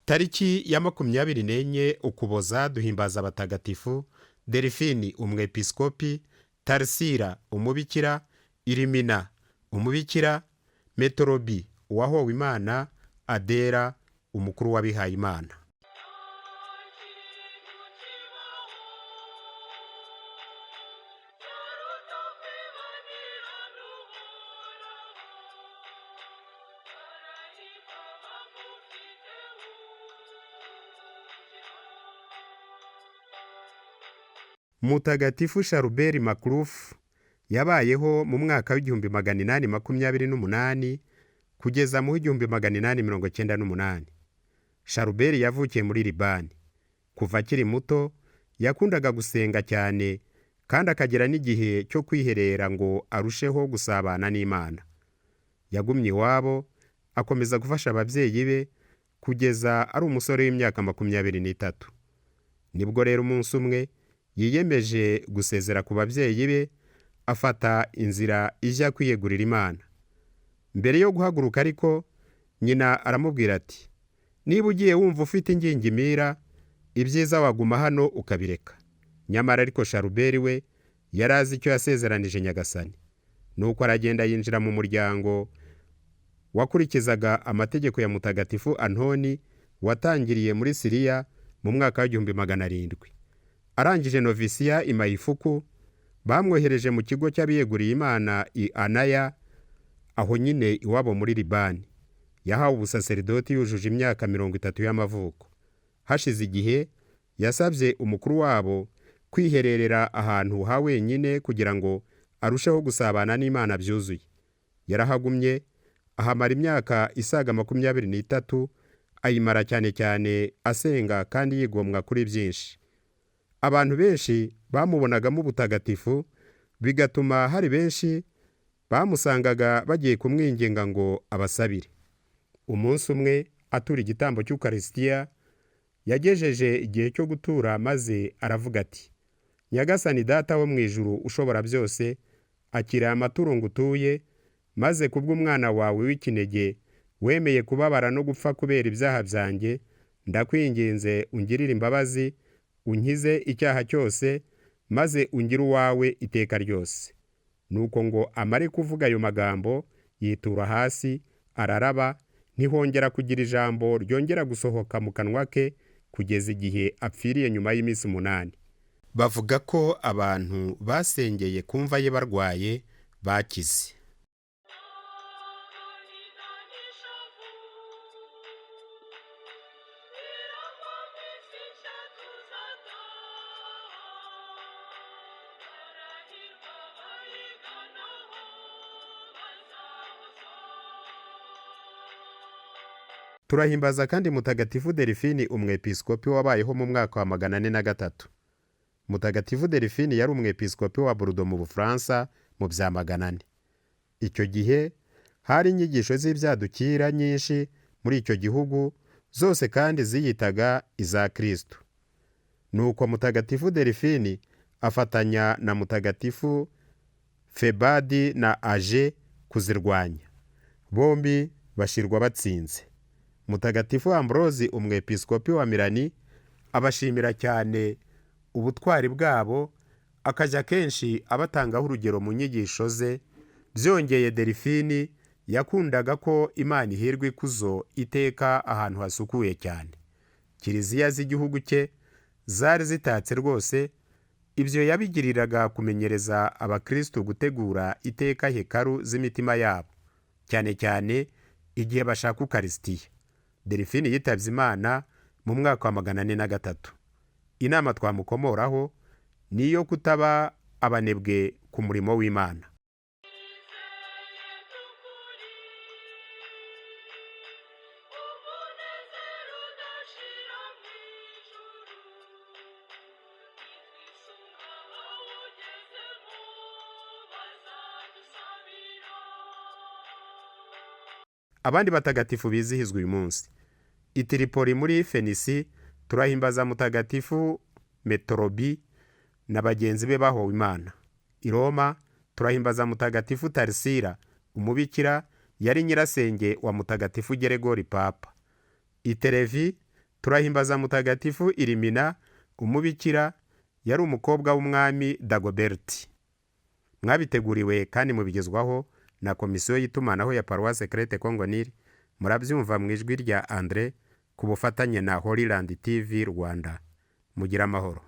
Tariki ya 24 Ukuboza duhimbaza abatagatifu Delphine umwepiskopi, Tarsila umubikira, Irimina umubikira, Metorobi uwahowe Imana, Adela umukuru w'abihayimana. Mutagatifu Sharuberi Makurufu yabayeho mu mwaka w'1828 kugeza mu w'1898. Sharuberi yavukiye muri Libani. Kuva akiri muto yakundaga gusenga cyane kandi akagira n'igihe cyo kwiherera ngo arusheho gusabana n'Imana. Yagumye iwabo akomeza gufasha ababyeyi be kugeza ari umusore w'imyaka 23. Nibwo rero umunsi umwe yiyemeje gusezera ku babyeyi be afata inzira ijya kwiyegurira Imana. Mbere yo guhaguruka ariko nyina aramubwira ati niba ugiye wumva ufite ingingimira ibyiza waguma hano ukabireka. Nyamara ariko Sharuberi we yari azi icyo yasezeranije Nyagasani. Nuko aragenda yinjira mu muryango wakurikizaga amategeko ya Mutagatifu Antoni watangiriye muri Siriya mu mwaka w'1700. Arangije novisiya i Mayifuku bamwohereje mu kigo cy'abiyeguriye Imana i Anaya aho nyine iwabo muri Libani. Yahawe ubusaseridoti yujuje imyaka 30 y'amavuko. Hashize igihe yasabye umukuru wabo kwihererera ahantu ha wenyine kugira ngo arusheho gusabana n'Imana byuzuye. Yarahagumye ahamara imyaka isaga 23 ayimara cyane cyane asenga kandi yigomwa kuri byinshi. Abantu benshi bamubonagamo ubutagatifu bigatuma hari benshi bamusangaga bagiye kumwinginga ngo abasabire. Umunsi umwe atura igitambo cy'Ukarisitiya yagejeje igihe cyo gutura maze aravuga ati Nyagasani data wo mu ijuru ushobora byose akira amaturo ngutuye maze kubw'umwana wawe w'ikinege wemeye kubabara no gupfa kubera ibyaha byanjye ndakwinginze ungirire imbabazi unkize icyaha cyose maze ungire uwawe iteka ryose. Nuko ngo amare kuvuga ayo magambo yitura hasi araraba ntihongera kugira ijambo ryongera gusohoka mu kanwa ke kugeza igihe apfiriye nyuma y'iminsi 8. Bavuga ko abantu basengeye ku mva ye barwaye bakize. Turahimbaza kandi Mutagatifu Delphine umwepiskopi wabayeho mu mwaka wa 403. Mutagatifu Delphine yari umwepiskopi wa Bordeaux mu Bufaransa mu bya 400. Icyo gihe hari inyigisho z'ibyadukira nyinshi muri icyo gihugu zose kandi ziyitaga iza Kristo. Nuko Mutagatifu Delphine afatanya na Mutagatifu Febadi na Aje kuzirwanya. Bombi bashirwa batsinze. Mutagatifu Ambrosi umwepiskopi wa Milani abashimira cyane ubutwari bwabo akajya kenshi abatangaho urugero mu nyigisho ze. Byongeye Delphine yakundaga ko Imana ihirwa ikuzo iteka ahantu hasukuye cyane. Kiliziya z'igihugu cye zari zitatse rwose, ibyo yabigiriraga kumenyereza abakristo gutegura iteka hekaru z'imitima yabo, cyane cyane igihe bashaka Ukarisitiya. Delphine yitabye Imana mu mwaka wa 403. Inama twamukomoraho ni iyo kutaba abanebwe ku murimo w'Imana. Abandi batagatifu bizihizwa uyu munsi. I Tripoli muri Fenisi turahimbaza Mutagatifu Metorobi na bagenzi be bahowe Imana. I Roma turahimbaza Mutagatifu Tarsila umubikira yari nyirasenge wa Mutagatifu Geregori Papa. I Terevi Turahimbaza Mutagatifu Irimina, umubikira, yari umukobwa w'umwami Dagoberti. Mwabiteguriwe kandi mubigezwaho na Komisiyo y'Itumanaho ya Paruwase Crete Congo Nil, murabyumva mu ijwi rya Andre ku bufatanye na Holyland TV Rwanda. Mugire amahoro.